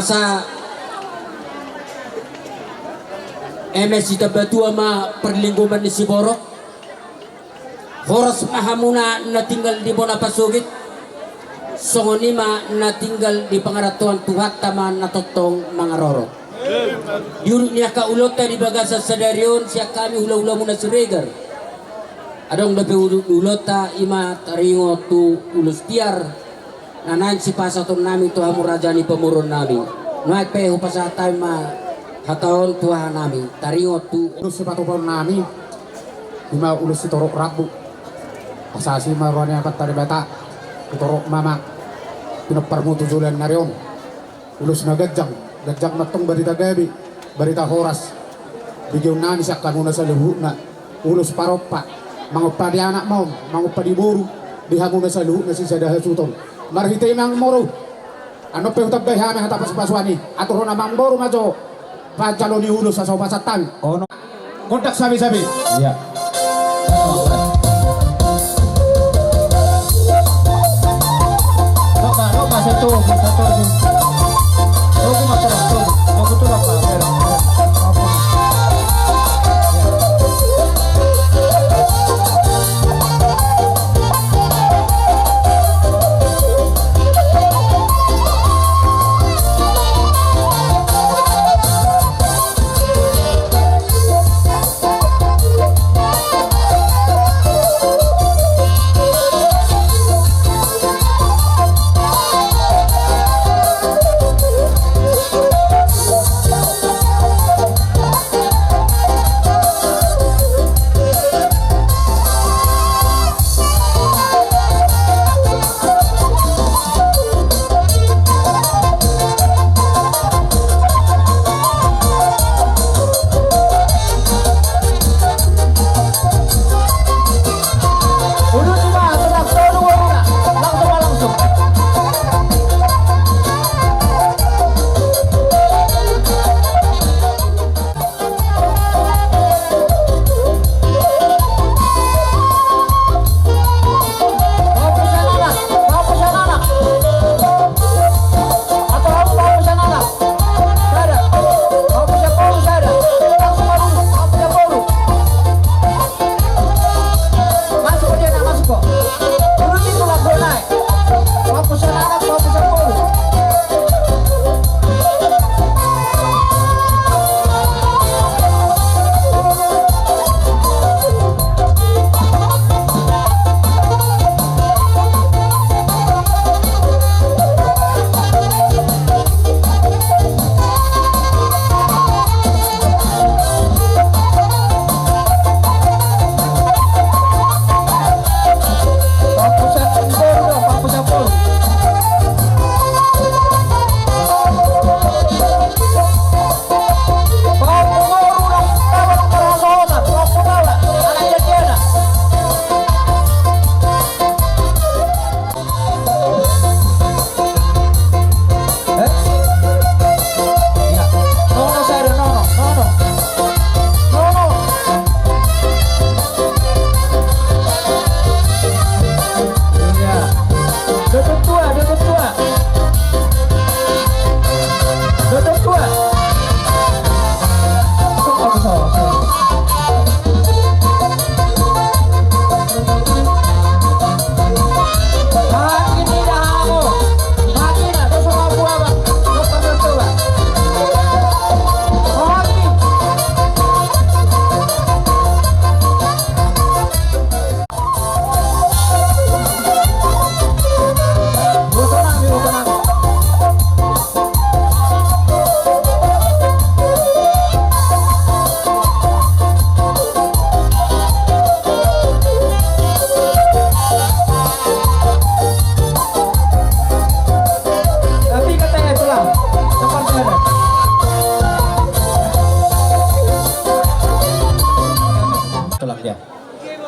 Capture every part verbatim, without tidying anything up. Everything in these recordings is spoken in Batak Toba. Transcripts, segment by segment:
Sa, eme sitambatua ma parlinggoman ni siborok. Horas ma hamuna na tinggal di bona pasogit. Songon i ma na tinggal di pangarantoan, Tuhanta ma na tongtong mangarorot. Di uruk ni angka ulaonta di bagasan sadari on, sian hami hulahulamuna Siregar, adong dope ulaonta, i ma taringot tu ulos tiar na naeng sipasahatonnami tu hamu raja ni pamoruonnami. Nuaeng pe hupasahat hami ma hata on tu hahanami taringot tu ulos sipatupaonnami, i ma ulos sitorop rambu. Asa asi ma roha ni Amanta Debata, hutorop ma amang pinomparmu tu joloan ni ari on. Ulos na ganjang, ganjang ma antong barita gabe, barita horas. Begeonnami sian hamuna saluhutna, ulos parompa. Mangompa di anak ma on, mangompa di boru, di hamuna saluhutna sisada hasuhuton. Marhite i ma amang boru, annon pe hutambai hami hata pasupasuan i. Aturhon amang boru ma jo panjalo ni ulos asa hupasahat hami. Ono. Gondang sabi-sabi. Iya. Coba, coba, satu, satu, satu. Tunggu, Mas, tunggu. Tunggu, tunggu, Pak.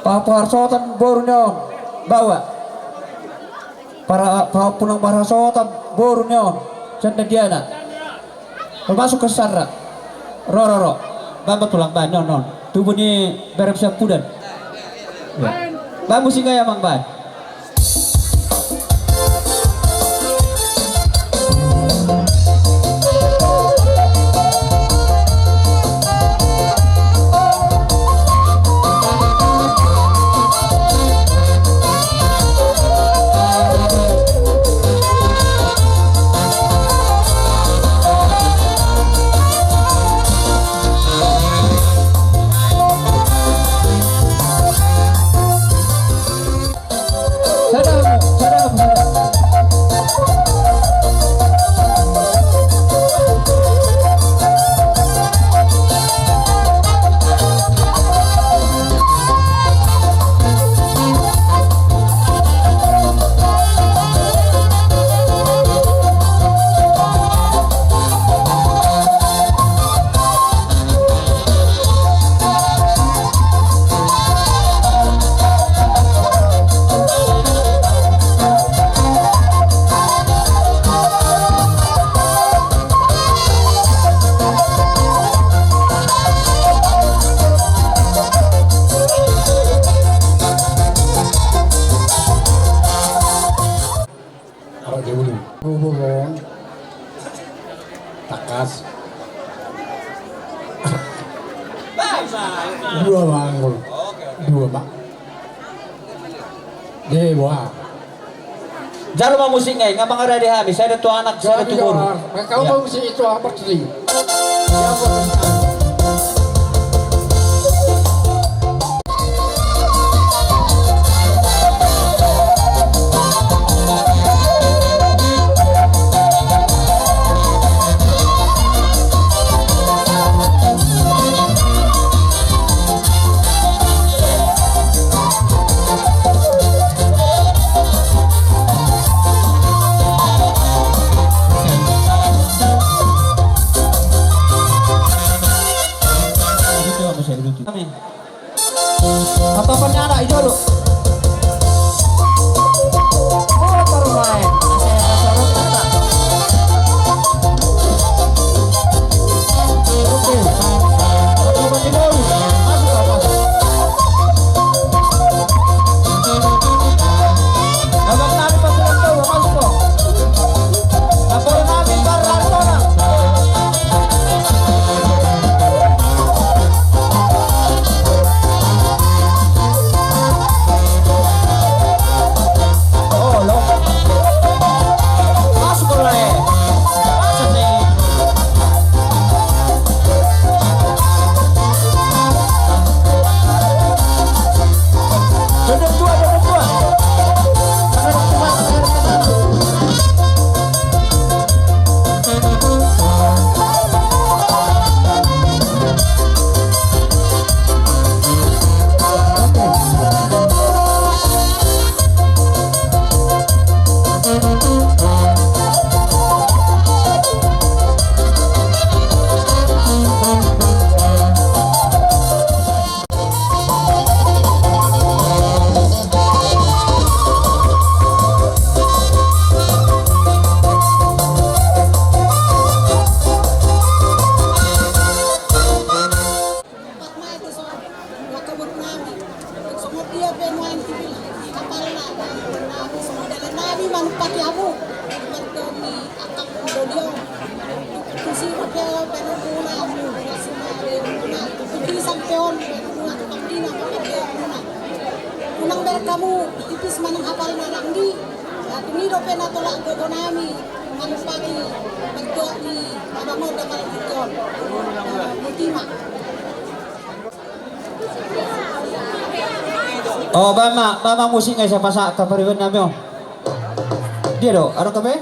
Pahaharsotan boru ni on baoa. Para, pahompu nang parhasohotan boru ni on, sian Dandiana. Ro masuk ke sara. Ro, ro, ro. Baen ma tulang, baen on, on. Tubu ni berem siampudan. Baen musik i amang, baen. Awak dia ulu. Bubur. Takas. Dua ma, Angul. Dua ma. Dia, wah. Jalo ma musik nga i, nga mangarade hami, sada tu anak, sada tu boru. Kau ma musik itu apa tadi? Amin. Apa-apa ni anak i jolo. Oh, baru main. Oke. Apa-apa ni baru. Masuk, masuk. Abang nami pasukan kau, masuk kau. Apa nami barang kau. Songon dia pe nuaeng tipil hapalna, songon dalan nami manumpahi hamu. Mardomi angka doli on. Tusi pe on baenonmuna, tusi pe on baenonmuna, tukang dina pakandeanmuna. Unang bereng hamu tipis manang hapalna nang di. Tung i dope na tolap gogo nami manumpahi berdoa ni abang on dapal on. Mutima. O, baen ma, baen ma musik nga i, sai pasahat pariban nami on. Dia do, adong dope?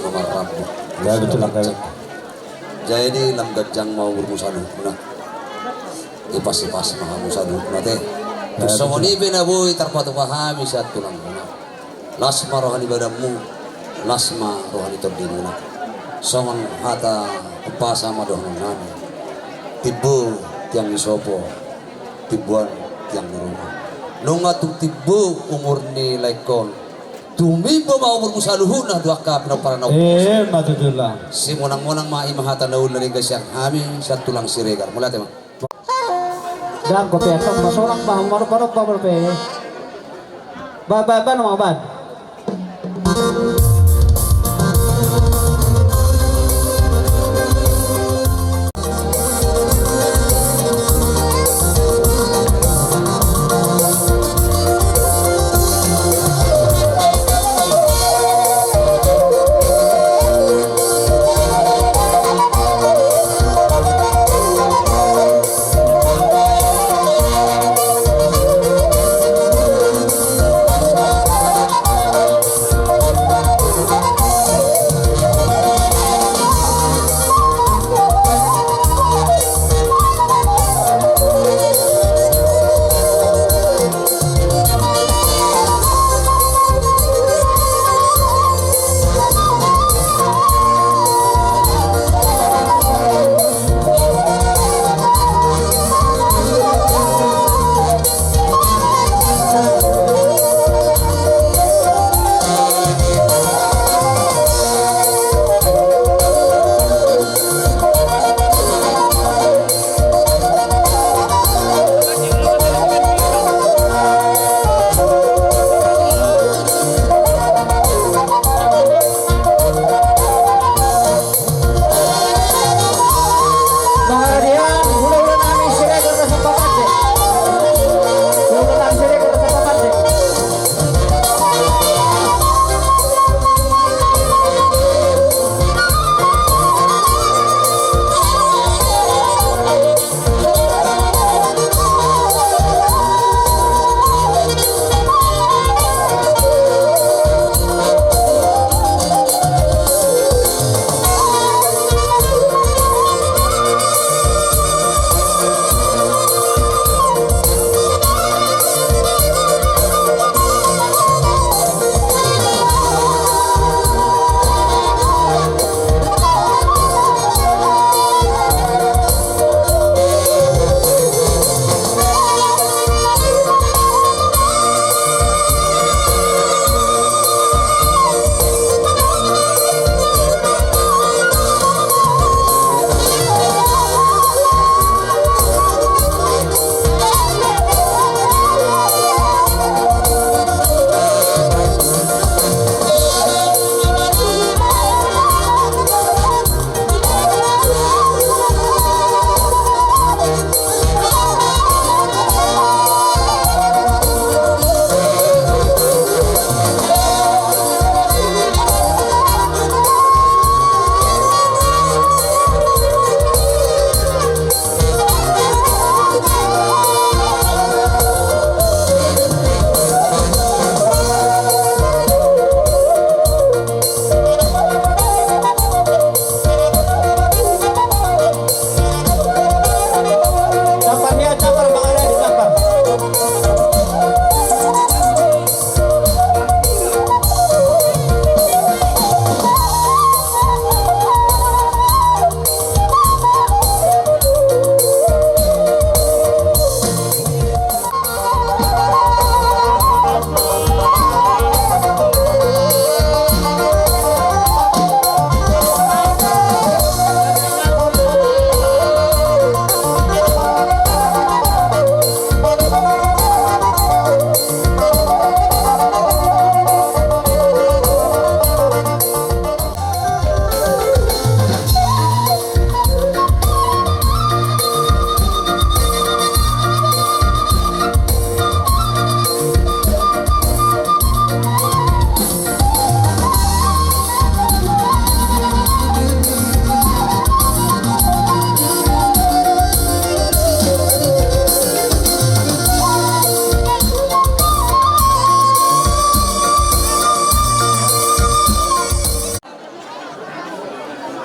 Marrambu. Ya, betul, Kang. Jadi lam ganjang ma umurmu saluhutna. Ipas-ipas ma hamu saluhutna, te. Ya, betul. Songon i pe na boi tarpatupa hami sian tulangmuna. Las ma roha ni badanmu, las ma roha ni tondimuna. Songon hata umpasa ma dohonon nami. Timbo tiang ni sopo, timboan tiang ni ruma. Nunga tung timbo umur ni laengkon, tumimbo ma umurmu saluhutna tu angka pinomparan na umur. Ima tutu, Lang. Simonang-monang ma, i ma hata na uli na denggan sian hami, sian tulang Siregar. Mauliate ma. Dang, kopi atong ma, sonang ma, manomba-nomba molo pe. Ba, ba, ba, nunga, ba.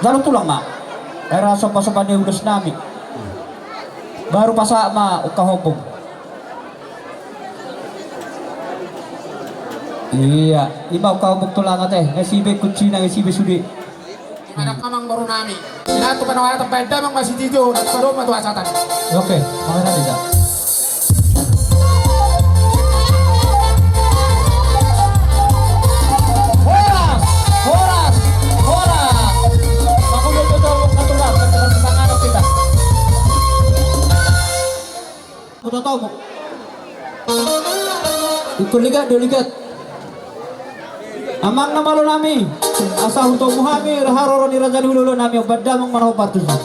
Jalo tulang ma. Era somba-somba ni ulos nami. Baru pasahat ma ungkap ombung. Ia, ima ungkap ombung tulang ate, nga sibe kuncina, nga sibe sude. Ima dang amang boru nami. Ina tu panoa tambaen damang masitido, na tu padoma tu asatan. Oke, pangeran ida. Horas, horas, horas. Mangula jo tu amang natulang, natulang semangat kita. Huta Tomuk. Ingkon ligat do ligat. Amang na malo nami, asa hutomu hami, haroro ni raja ni hulahula nami, ombar damang manang ombar tusi.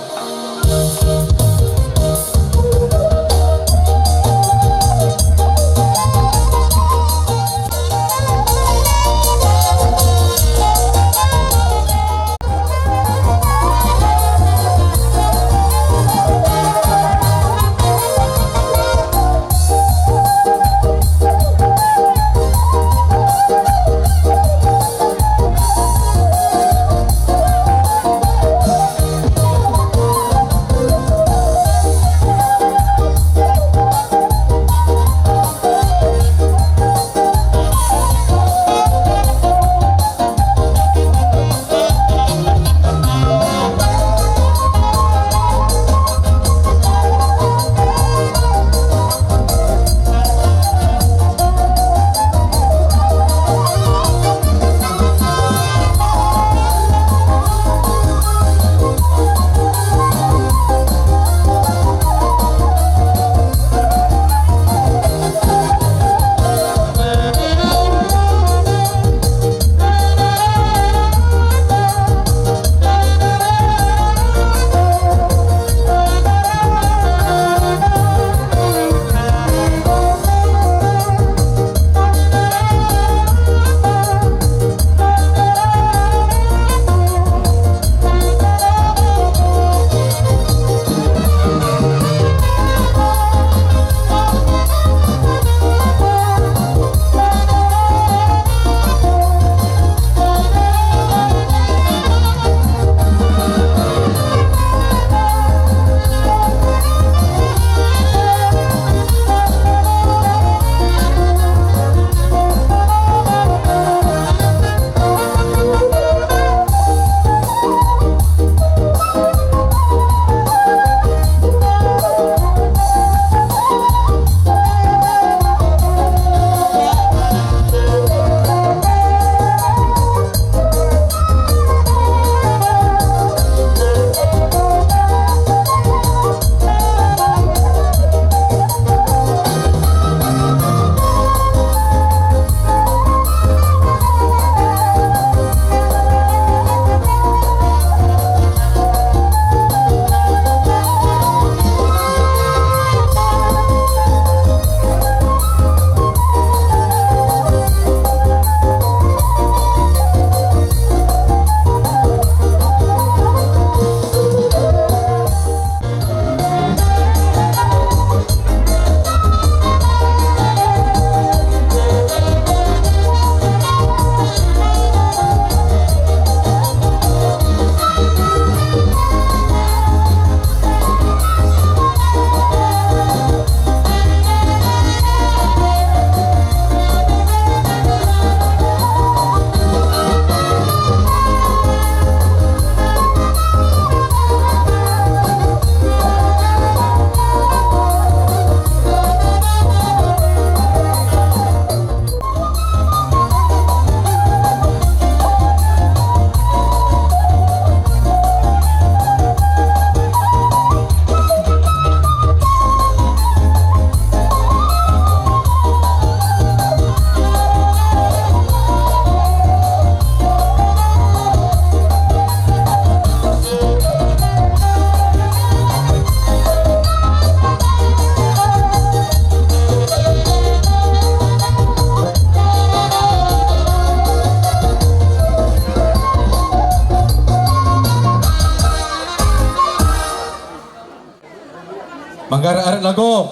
Manggarar adat na gok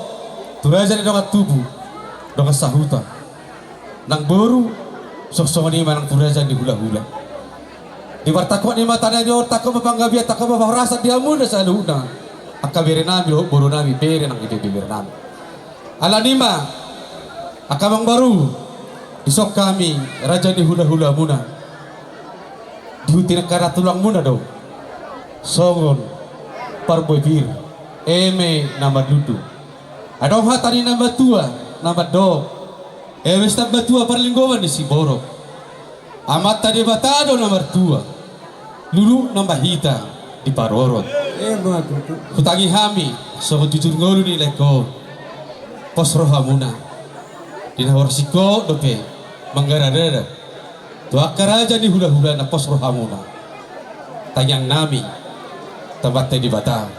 tu raja ni dongan tubu, dongan sahuta. Nang boru, songon i ma nang tu raja ni hulahula. Di partangkup ni mata na di on, tangkup ma panggabean, tangkup ma parhorasan di hamuna saluhutna, angka berenami dohot borunami, bere nang ibeberenami. Alani i ma, angka amangboru, dison hami raja ni hulahulamuna, dihuti nang angka tulangmuna do songon parbue pir, eme na marlundu. Adong hata ni na matua na mandok: Eme sitambatua parlinggoman ni siborok. Amanta Debata do na martua, lulutna ma hita diparorot. Ima tutu. Hutangi hami songon jujur ngolu ni laengkon, pos rohamuna di na horas ingkon dope manggaradara tu angka raja ni hulahulana, pos rohamuna. Tangiangnami tu Amanta Debata,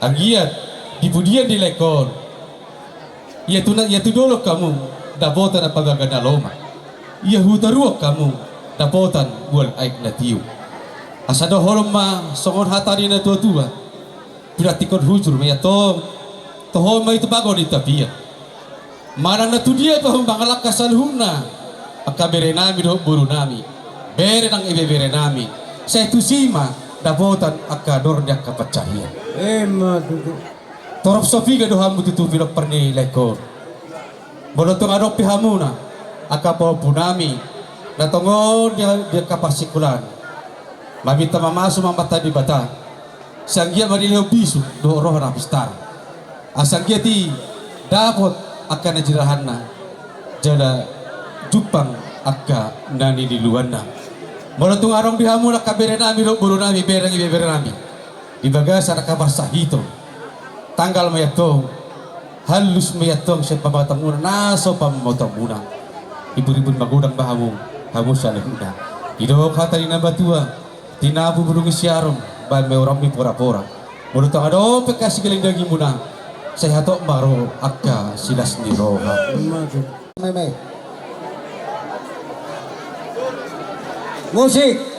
anggiat di pudian ni laengkon, ia tu na, ia tu dolok hamu dapotan na pabaga na lomak, ia huta ruak hamu dapotan bual aek na tio. Asa dohonon ma songon hata ni na tuatua: Pinantikhon hujur ma i antong, toho ma i tu pago ni tapian. Manang na tudia pe hamu mangalangka saluhutna, angka berenami dohot borunami, bere nang ibeberenami, sai tusi ma dapotan angka dor ni angka pansarian. Ima tutu. Torop so piga do hamu tutu pinompar ni laengkon. Molo tung adong pe hamuna angka pahompunami na tongon di, di angka parsingkolaan, maminta mamasu ma Amanta Debata, sai anggiat ma dilehon bisuk dohot roha na pistar, asa anggiat i dapot angka na jinahanna jala jumpang angka na niluluanna. Molo tung adong di hamuna angka berenami dohot borunami, bere nang ibeberenami, di bagasan angka parsahiton, tanggal ma i antong, hallus ma i antong sian pambahenanmuna na so pamotoanmuna. Ribut-ribut magodang ma hamu, hamu saluhutna. Didok hata ni na matua: Tinapu bulung ni siarum, baen ma i urammi pora-pora. Molo tung adong pe angka sigaling dagingmuna, sai hatop ma ro angka silas ni roha. Ima tutu. Meme. Musik.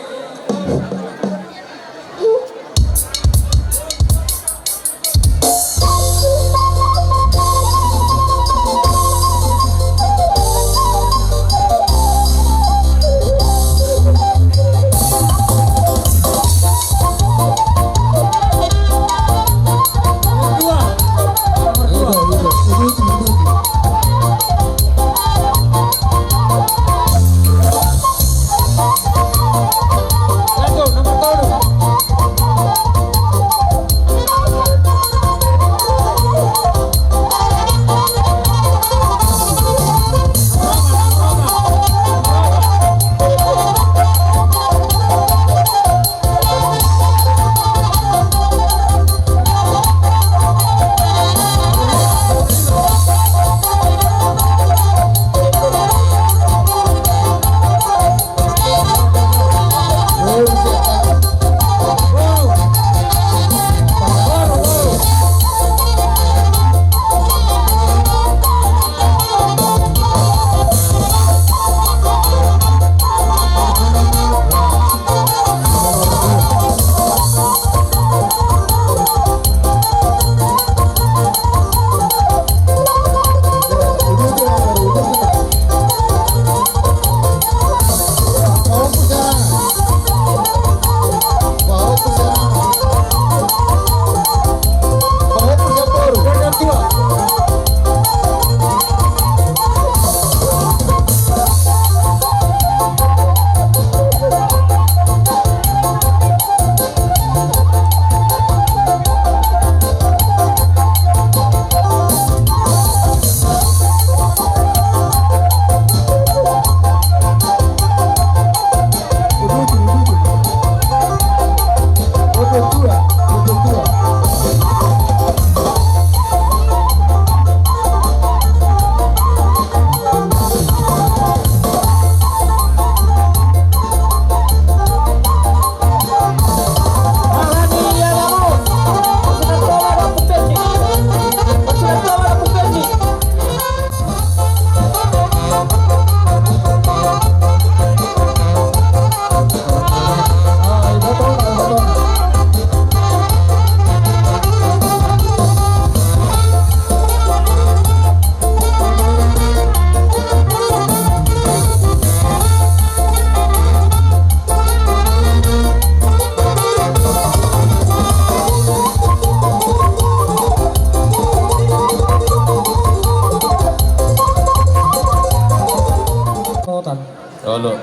Olo.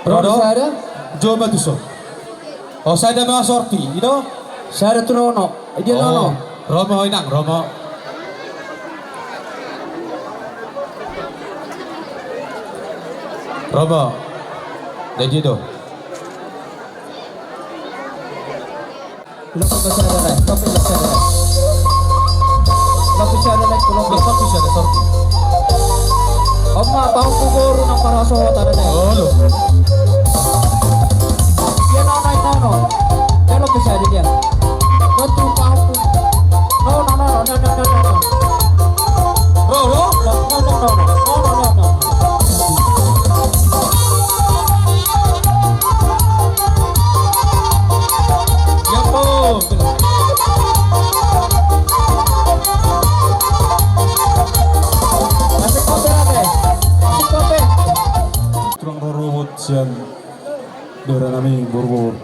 Ro do? Sada? Jolo ma tuson. O, sada ma sorti, i do? Sada tu nono. Dia nono. Ro ma, inang, ro ma. Ro ma. Jadi do. Lopi sada, lopi sada. Lopi sada, lopi sada, sorti. Oma, pahompu boru nang parhasohotan, dai. Olo. Dia nono, nono. Dia lopi sada dia. Lopi pahompu. Nono, nono, nono, nono, nono. Ro, ro. Nono, nono, nono. Nono, nono, nono. Tulang rorobot sian daerah nami Borubor.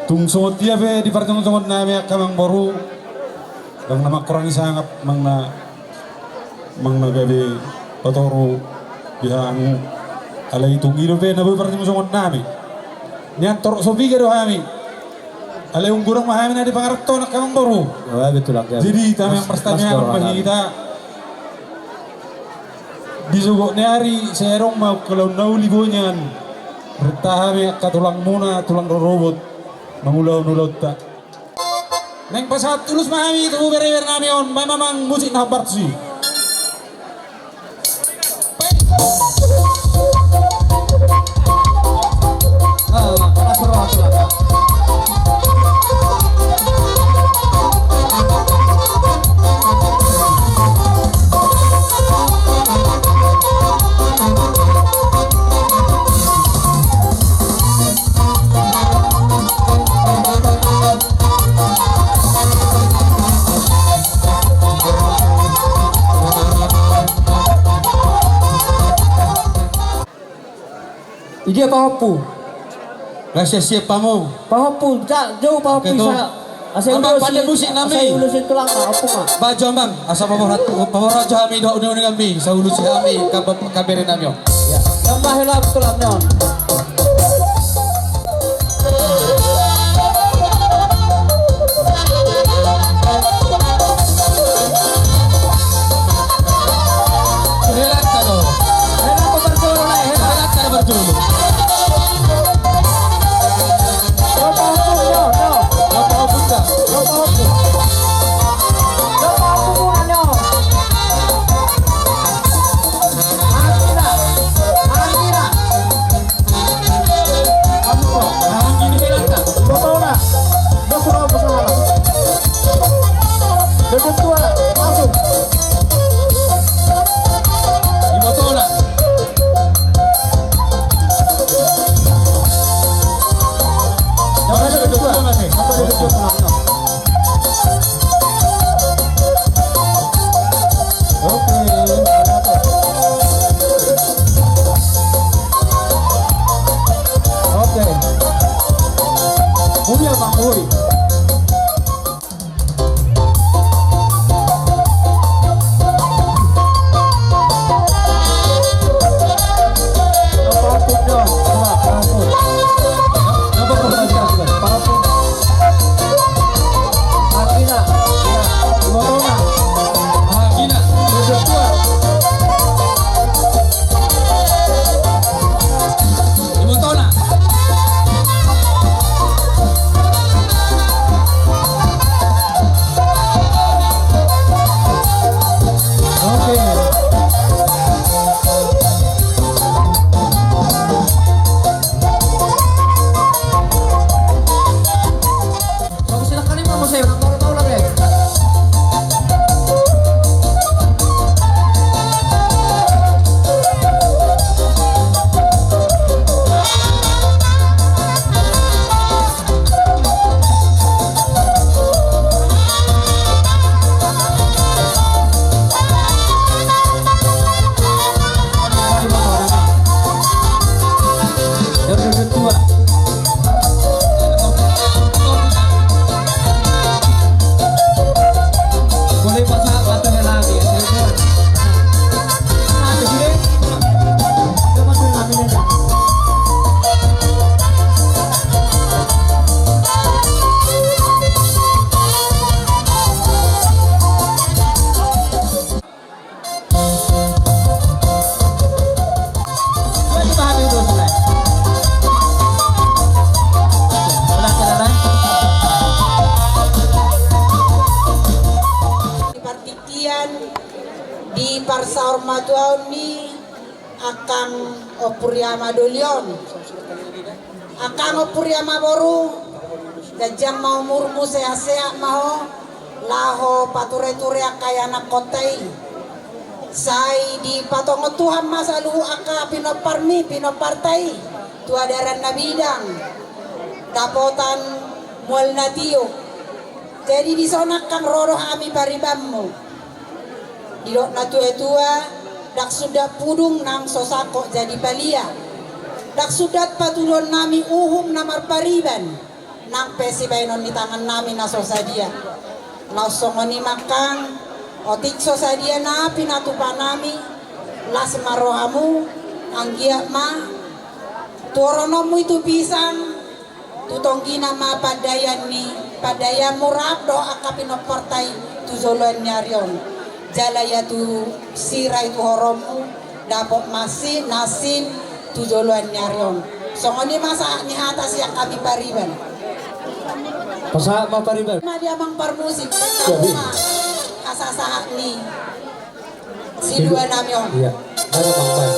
Tung songon dia pe di parjongjongon nami angka amangboru, ndang na mangkurangi sangap, manang na, manang na gabe patoru di hamu. Alai tung i dope na boi parjongjongon nami. Nian torop so piga do hami. Alai tung godang ma hami na di pangarantoan angka amangboru. Jadi tamiang, mas, mas, tamiang ma hita. Di sogot ni ari sai adong ma ulaon na uli boi nian. Renta hami angka tulangmuna, tulang rorobot, mangulahon ulaonta. Naeng pasahat ulos ma hami tu berebere nami on, ma mamang musik na hombar tusi. Idia pahompu? Ra siap-siap hamu. Pahompu, ja, jo pahompu. Oke, tu. Asa amang ulos pande i, musik nami. Asa ulos i tulang na, pahompu ma. Bajo amang, asa paborhat, paborhat jo hami dohot uning-uninganmi, asa ulosi hami, ka, ka bere nami on. Ya. Tambah hela betul amang. Saur matuaon ni angkang ompur i ama doli on. Angkang ompur i ama boru, ganjang ma umurmu, sehat-sehat ma ho, laho pature-ture angka ianakhonta i. Sai dipatongon Tuhan ma saluhut angka pinomparmi, pinomparta i, tu adaran na bidang, dapotan mual na tio. Jadi dison angkang ro do hami paribanmu. Didok natua-tua, ndang sundat pudung nang so sangkot jadi palia. Ndang sundat patuduhon nami uhum na marpariban, nang pe sibahenon ni tangan nami na so sadia. Laos songon i ma angkang, otik so sadia na pinatupa nami, las ma rohamu, anggiat ma tu orononmu i tu pisang, tu tonggina ma pandaian ni, pandaianmu rap dohot angka pinomparta i tu joloan ni ari on. Jala ia tu sira i tu horongmu, dapot ma si, na sin tu joloan ni ari on. Songon i ma sahat ni hata sian hami pariban. Pasahat ma pariban. Ma di amang parmusik, pasahat ma hasasahat ni sidua nami on. Iya. Baik, Bang, baik.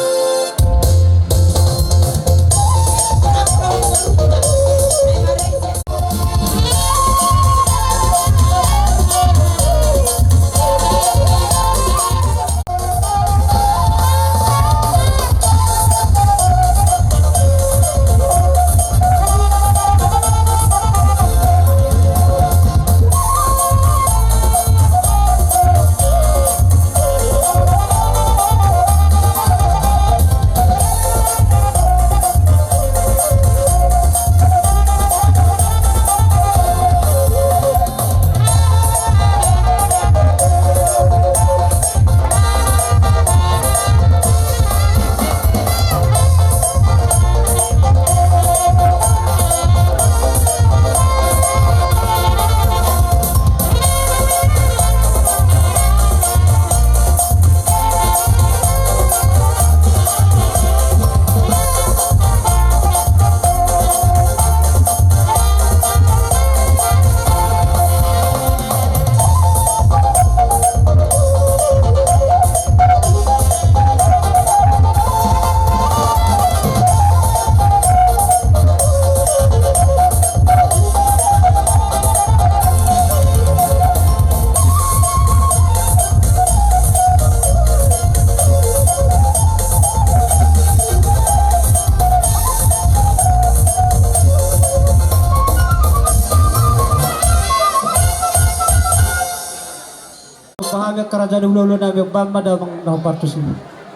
Pahami angka raja ni hulahula nami, baen ma damang na hombar tusi.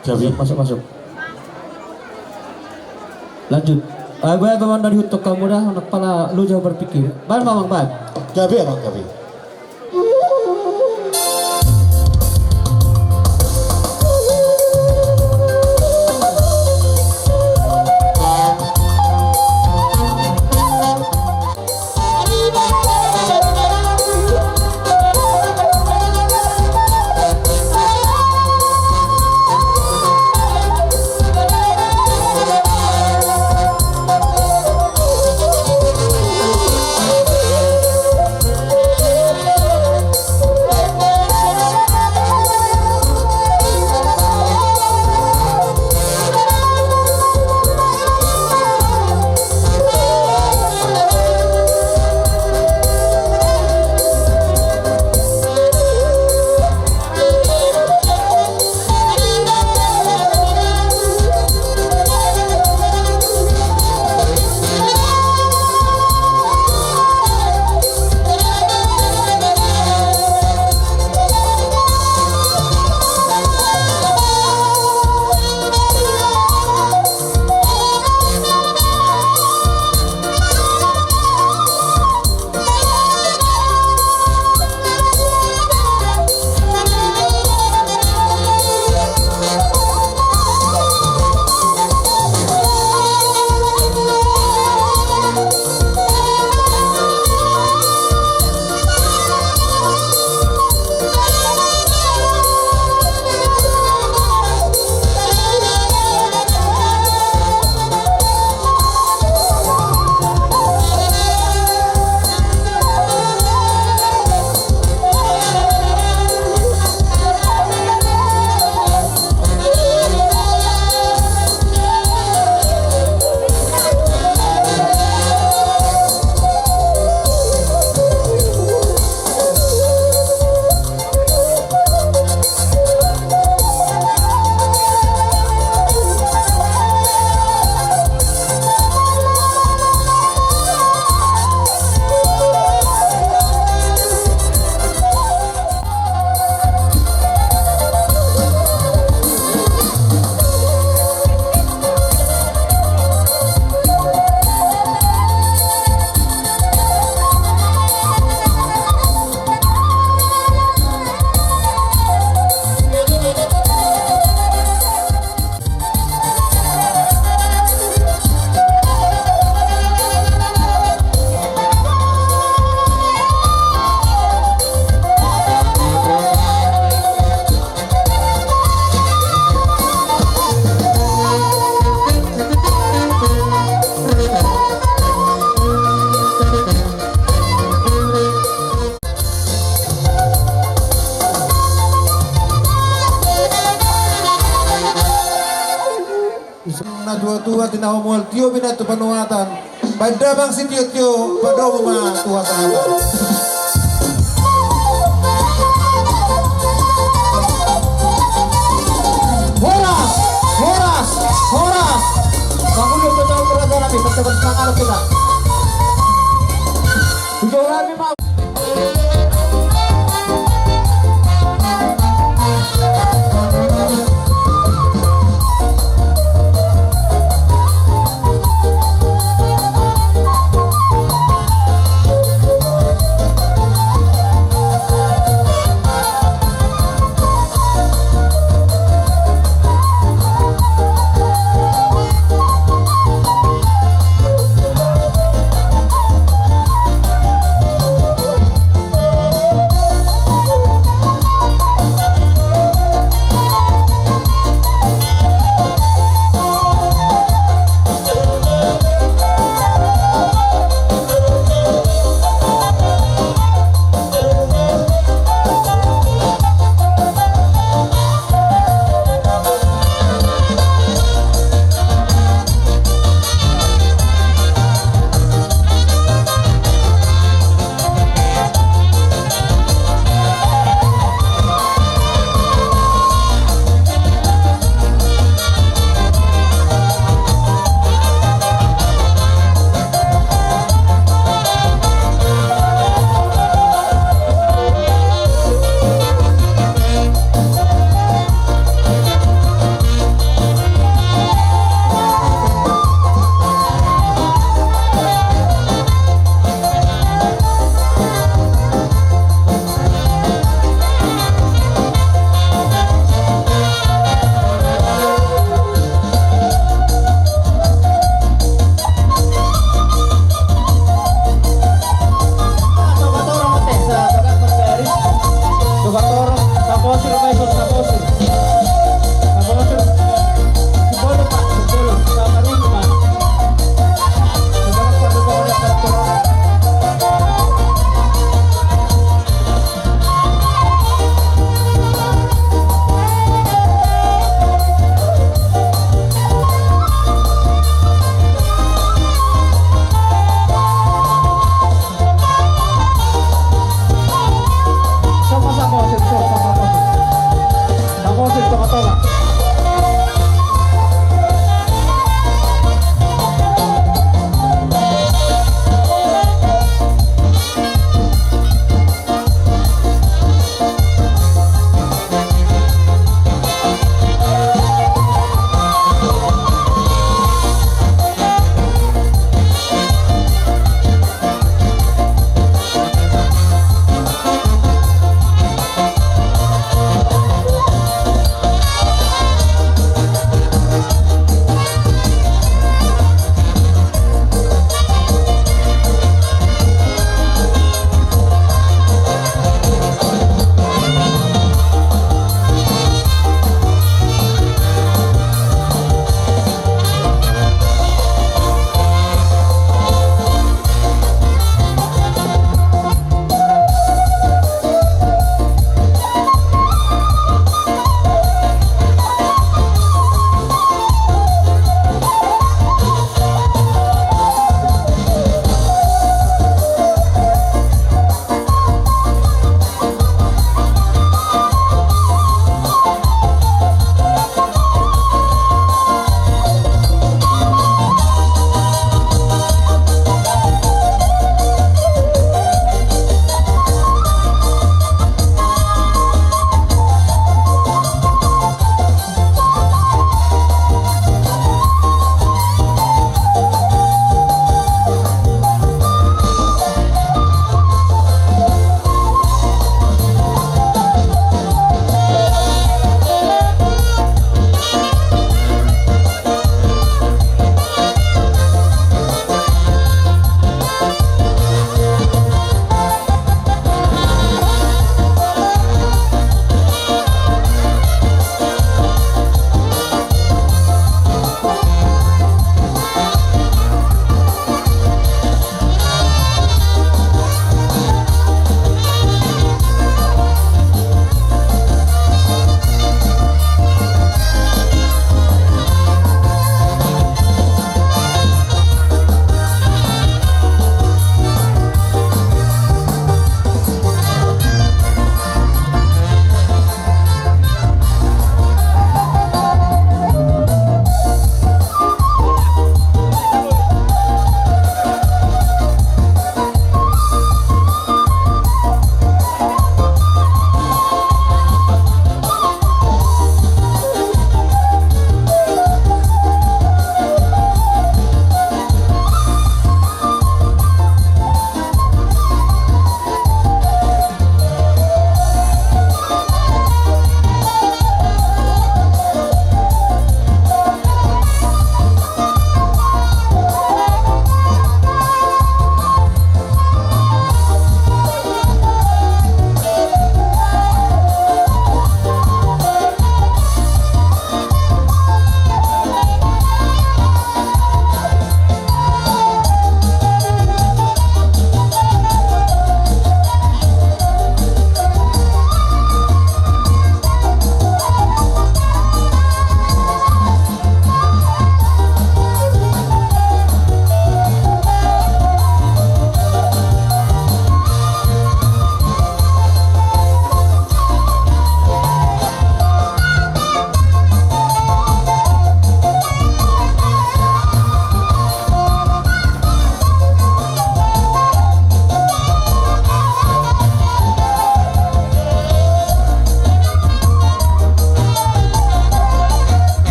Gabe. Masuk, masuk. Lanjut. Ah, baen, baen, baen, na dihuthon hamu da, nang pala loja berpikir. Baen ma, Amang, baen. Gabe, Amang, gabe. Natuatua, tinahu mual tio bina tu panuatan. Baen damang sitiotio, padomu ma tu hasahatan. Horas, horas, horas. Bangun untuk tahu kerajaan kami, percepat semangat kita. Tujuh kami mau.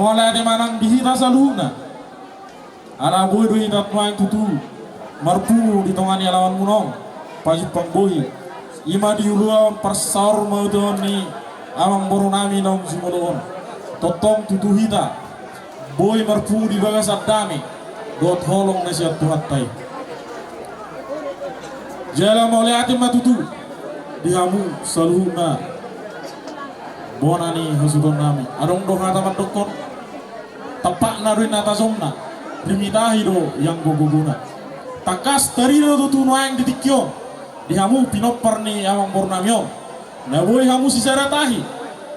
Mauliate ma nang di hita saluhutna. Ala boi do hita nuaeng tutu marpungu di tonga ni alamanmuna on, pajumpang bohi. I ma di ulaon parsaurmatuaon ni amangborunami naung jumolo on. Tongtong tutu hita boi marpungu di bagasan dame dohot holong na sian Tuhanta i. Jala mauliate ma tutu di hamu saluhutna bona ni hasuhutonnami. Adong do hata mandokkon, tampakna do inna tajomna, rimitahi do ianggo gogona. Tangkas tarida do tutu nuaeng di tingki on di hamu pinompar ni amangborunami on, na boi hamu sisada tahi,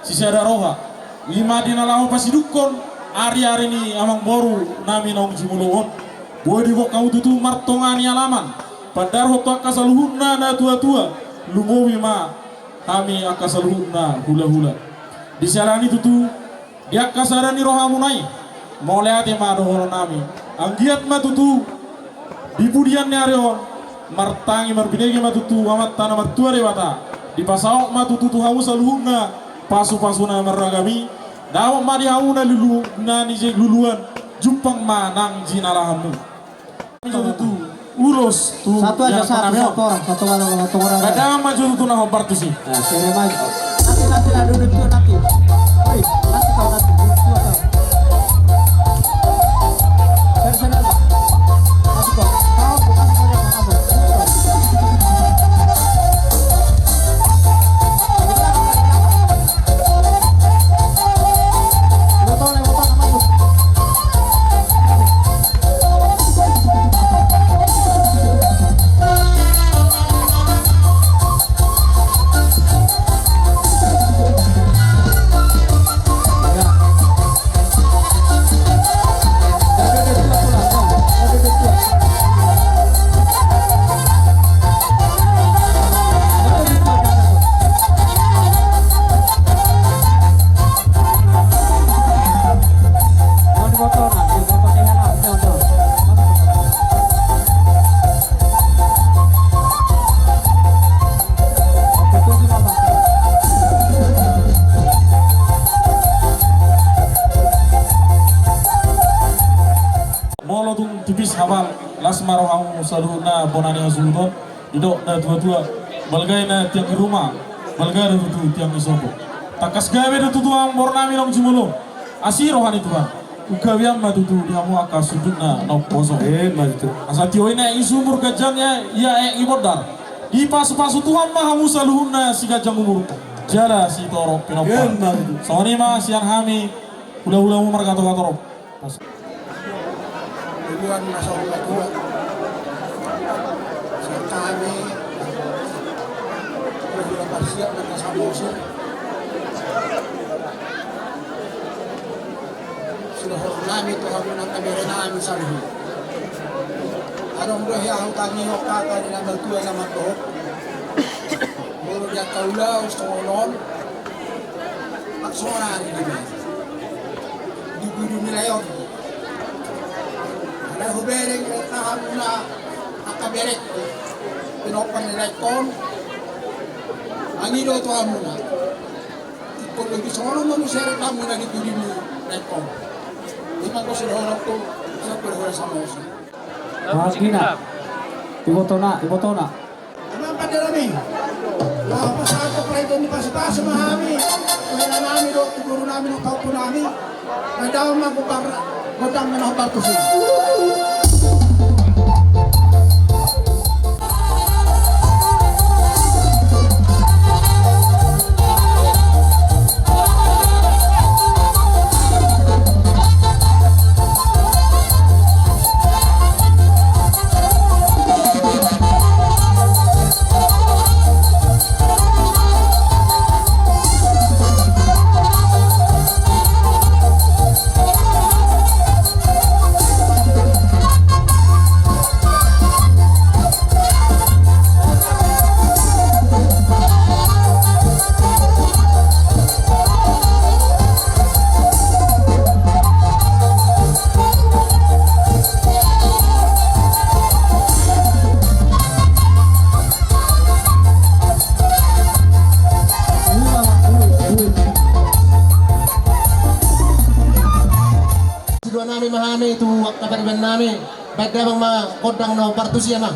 sisada roha. I ma di na laho pasidungkon ariari ni amangborunami naung jumolo on. Boi diboan hamu tutu martonga ni alaman, pandarhon tu angka saluhutna natuatua, lumobi ma hami angka saluhutna hulahula. Di siala ni i tutu, di angka sada ni rohamuna i, mauliate ma dohononnami. Anggiat ma tutu di pudian ni ari on martangi marbinege ma tutu Amanta na martua Debata. Dipasaut ma tutu tu hamu saluhutna pasupasu na marragam i. Dapot ma di hamu na lulu, na niluluan, jumpang ma nang jinalahanmu. Tutu ulos tu. Satu aja, satu, satu orang, satu orang, satu orang. Badangan ma jo tutu na hombar tusi. Nah, sini maju. Nanti, nanti, ada duduk dua nanti. Woi, nanti kau nanti, duduk dua kau. Sini, sini aja. Masuk kau. Kau, kau, kau, kau, kau, kau. Molo tung tipis hapal, las ma rohamu saluhutna bona ni hasuhuton. Didok natuatua, balga i na tiang i ruma, balga do tutu tiang i sopo. Tangkas gabe do tutu amangborunami naung jumolo. Asi roha ni Tuhan. Gabean ma tutu di hamu angka sundutna na umposo. Emma tutu. Asa tio i na i sumur ganjang ia, ia i bondar. Dipasupasu Tuhan ma hamu saluhutna siganjang umur jala sitorop pinompar. Emma tutu. Songon i ma sian hami hulahulamu markatokatorop. Duluan na saur matua. Sian hami hulahula Parsiap na Samosir. Sudah hormat nami tu hamu na angka bere nami saluhut. Adong do hea hutangihon kata ni na matua na mandok. Molo di angka ulaon songon on, maksona ari di bere di pudi ni lae on. Alai hubereng na hamuna angka berengku, pinompar ni laengkon. Mangido tu hamuna. Ingkon lobi songon on ma muse rap hamuna di pudi ni laengkon. Ima anggo sidohononku, sian hulahula Samosir. Margina. Ibotona, ibotona. Amang pande nami. Laho pasahat tu pelaito ni pasupasu ma hami. Pelaito nami dohot tu boru nami dohot pahompu nami. Badangan ma gombar, gondang ma na hombar tusi. Ima hami tu angka pariban nami, baen damang ma gondang na partusi, amang.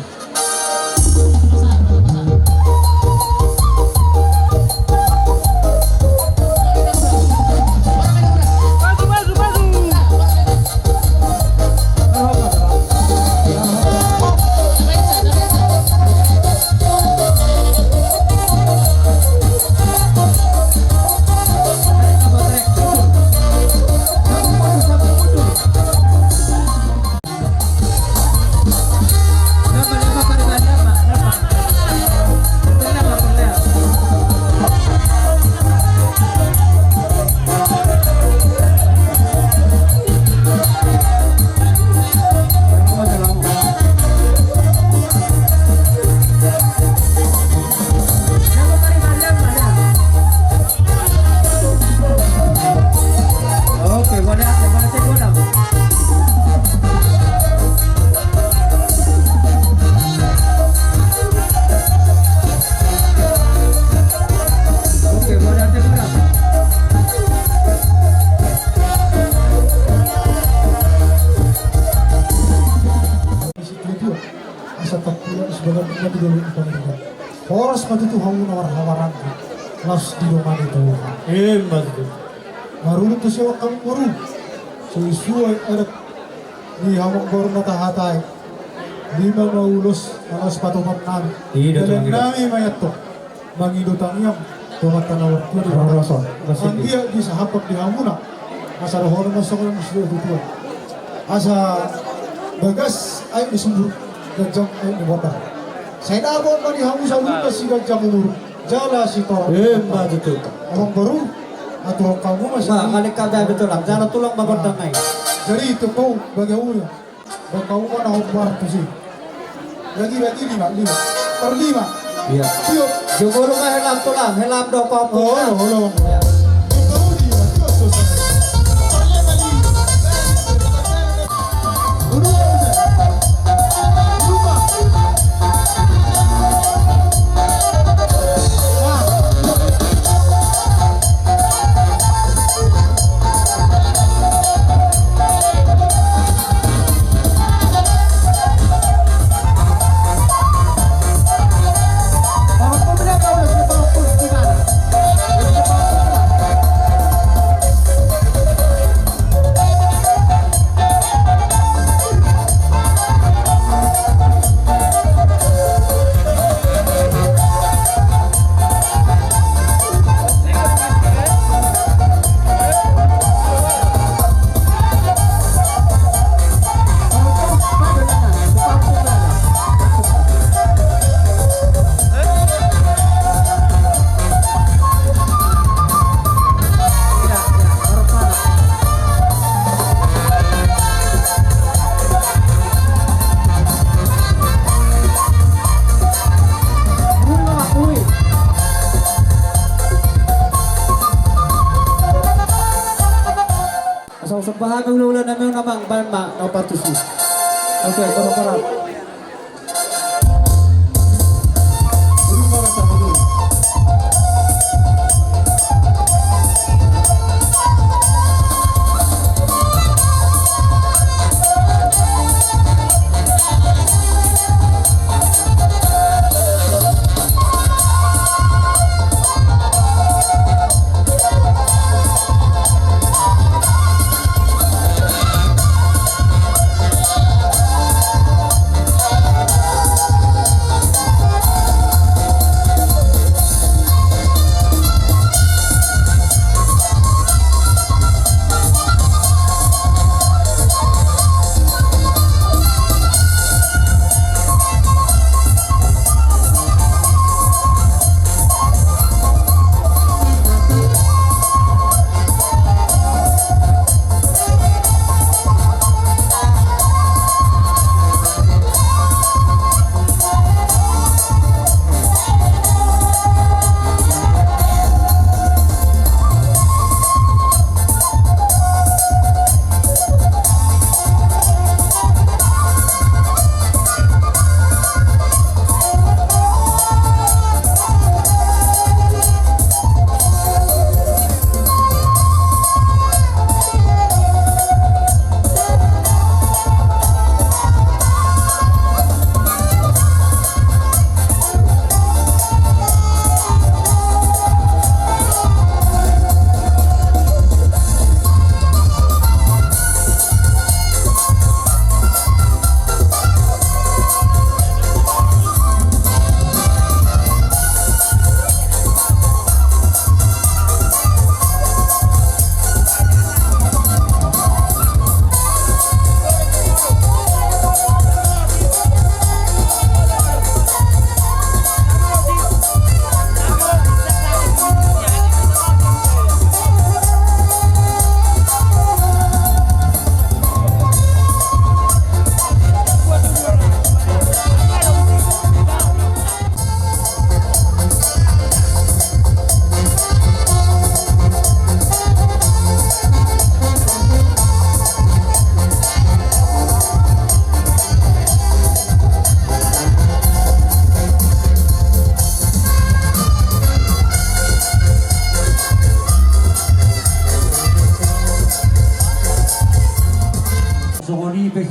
Asa tampulak sebagai minyak di dalam pemerintahan. Horas ma tutu hamu na marhahamaranggi, las di dongan ni Tuhan. Ima tutu. Marurut tu sewak kamu baru. Sesuai adat di hamu baru na tahatai. Lima ma ulos, na las patopan nami. Dalan nami ma i antong. Mangido tangiang tu Amanta na martua di bagasan. Anggiat disahaphon di hamuna. Asa dohonon ma songon na nidok ni tutua. Asa bagas aek ni sumur, ganjang aek ni bondar. Sai dapot ma di hamu saluhutna siganjang umur jala sitorop. Ima tutu. Amang boru, atuhon hamu ma. Alai hami tulang, jala tulang ma gondang nai. Jadi itu kau bagi hamu ya. Bakauma na hombar tusi. Lagi, lagi lima, lima. Per lima. Iya. Tiup. Jogoro ma helam tulang, helam do pahompu. Oh, olo, olo. Iya. Asa usap bahagia ulaula nami on, amang, baen ma na partusi. Oke, parap-parap.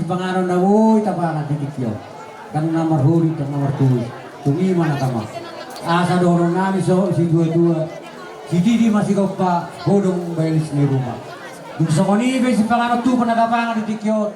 Panganon na boi tapangan di tingki on, ndang na marhori ndang na martubu. Tung i ma na tama. Asa dohonon nami so situa-tua, sididi ma sigompa, godang baelis ni ruma. Dung songon i pe sipanganon tubu na tapangan di tingki on.